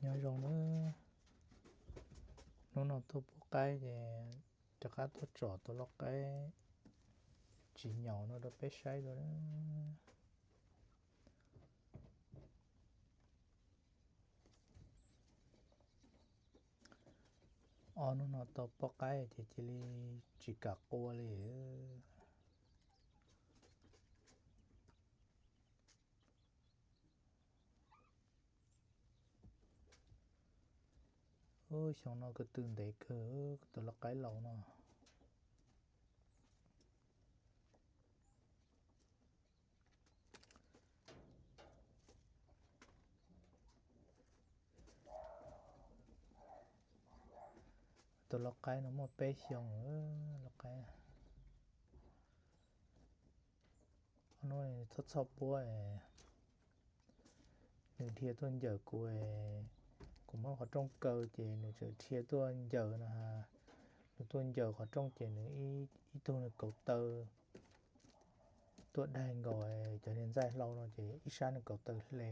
Nyob zoo nawb, hnub no tuaj pub qaib ces rov qab tuaj tsom tus lau qaib tsis nyaum no rau peb saib dua na. Ob hnub no tau poj qaib ces cia li tsis kam qua li. Ub, xyoo no ko tw ntev kawg, tus lau qaib laus no. Tus lau qaib no muaj peb xyoo, lau qaib. Ob hnub txhob txhoj puab, nws dhia tuaj ncaws kuv, kuv muab qhov rooj kaw ces nws tseem dhia tuaj ncaws no. Nws tuaj ncaws qhov rooj ces nws ib tug nws kaus taw tuaj daig nkaus cov niag ntxaij hlau no ces ib sab nws kaus taw hle,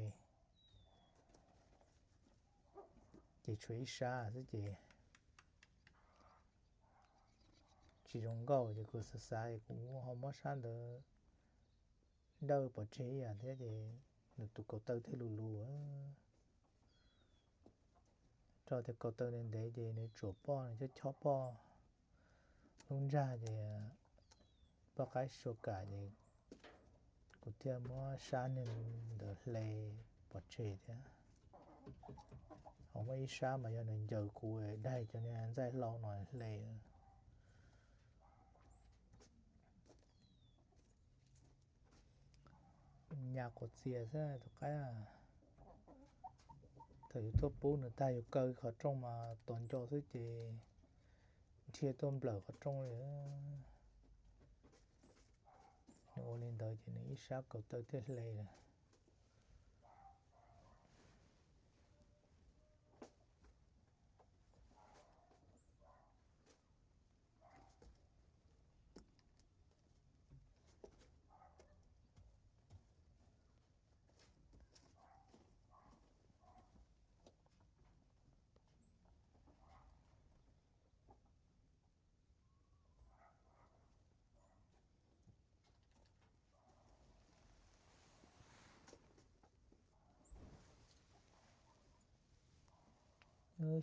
ces tshuav ib sab xwb ces tsis zoo nkauj ces kuv xav xav es kuv ho muab sab ntawd dawj pov tseg ib yam thiab ces nws tus kaus taw thiaj lus lus. Rau tias kaus taw ntev ntev ces nws tsuam poj, nws chob chob poj lub ntsag ces poj qaib sua kam ces kuv thiaj muab sab niag ntawd hle pov tseg thiab. Ho muaj ib sab mas yog nws ncaws kuv daig cov niag ntxaij hlau no hle. Nyas quav txias xwb tus qaib. Thaum yus tuaj pub nws tag yus kaw qhov rooj mas tos nco xwb ces dhia tuaj nplawm qhov rooj li. Nws ua li ntawd ces nws ib sab kaus taw thiaj hle lawm.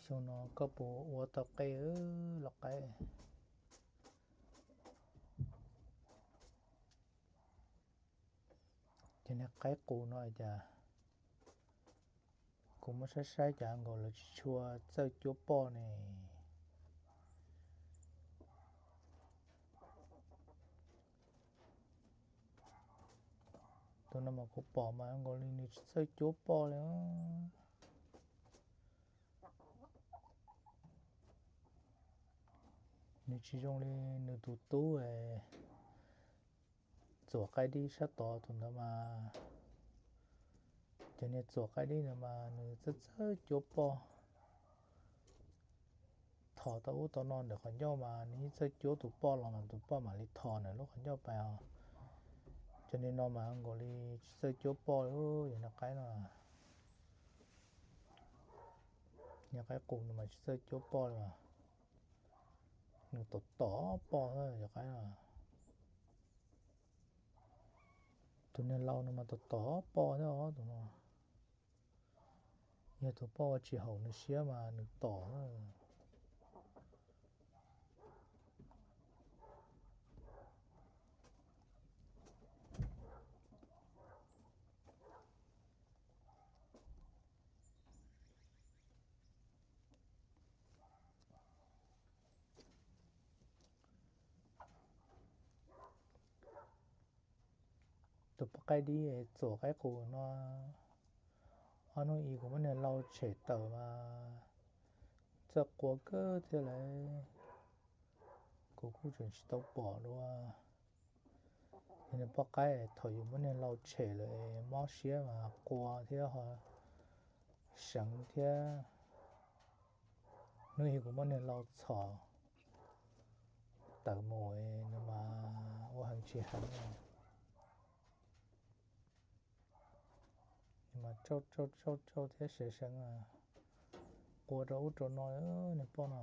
Xyoo no koj puas ua tau qe lau qaib? Ces niag qaib qus no cas kuv muab saib saib cas nkaus lawv tsis tshua txawj cuab poj ne. Tus no mas kuv pom mas nkaus li nws tsis txawj cuab poj li. Nws tsis zoo li nws tus tub txuas qaib dib sab tod tus ntawd mas. Cov niag txuas qaib dib ntawd mas nws txawj txawj cuab poj, thos tau ub tau no ntawm qhov ncauj mas nws yeej txawj cuab tus poj los mas tus poj mam li thos ntawm lub qhov ncauj pais os. Cov niag no mas nkaus li tsis txawj cuab poj li. Yog niag qaib no, niag qaib qus no mas tsis txawj cuab poj li as. Nws tom tom poj xwb yog qaib no. Tus niag laus no mas tom tom poj thiab os tus no. Yog tus poj ua tsis haum nws siab mas nws tom. Tus poj qaib dib txuas qaib qus no, ob hnub ib kuv muab niag lau tshem tawm mas txawj qua kawg thiab lauj. Kuv kuj tseem tsis tau pom dua. Yog niag poj qaib thaum yus muab niag lau tshem lawm mob siab mas qua thiab ho seev thiab. Hnub ib kuv muab niag lau txhom tawm mus nws mas ua heev tsis heev. Nws mas tsauj tsauj tsauj tsauj thiab seev seev. Qua rau ub rau no, nws poj no.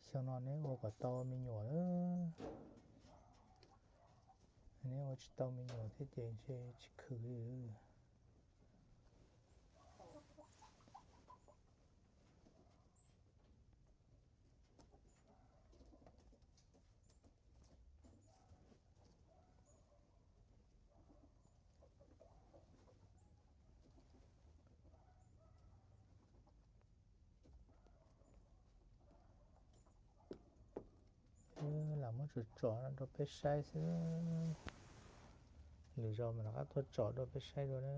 Xyoo no neb ua kom tau me nyuam, neb ua tsis tau me nyuam thiab ces ntshe tsis khwv li. Lam muab tsom tsom rau peb saib xwb. Lwm zaus mas rov qab tuaj tsom rau peb saib dua na.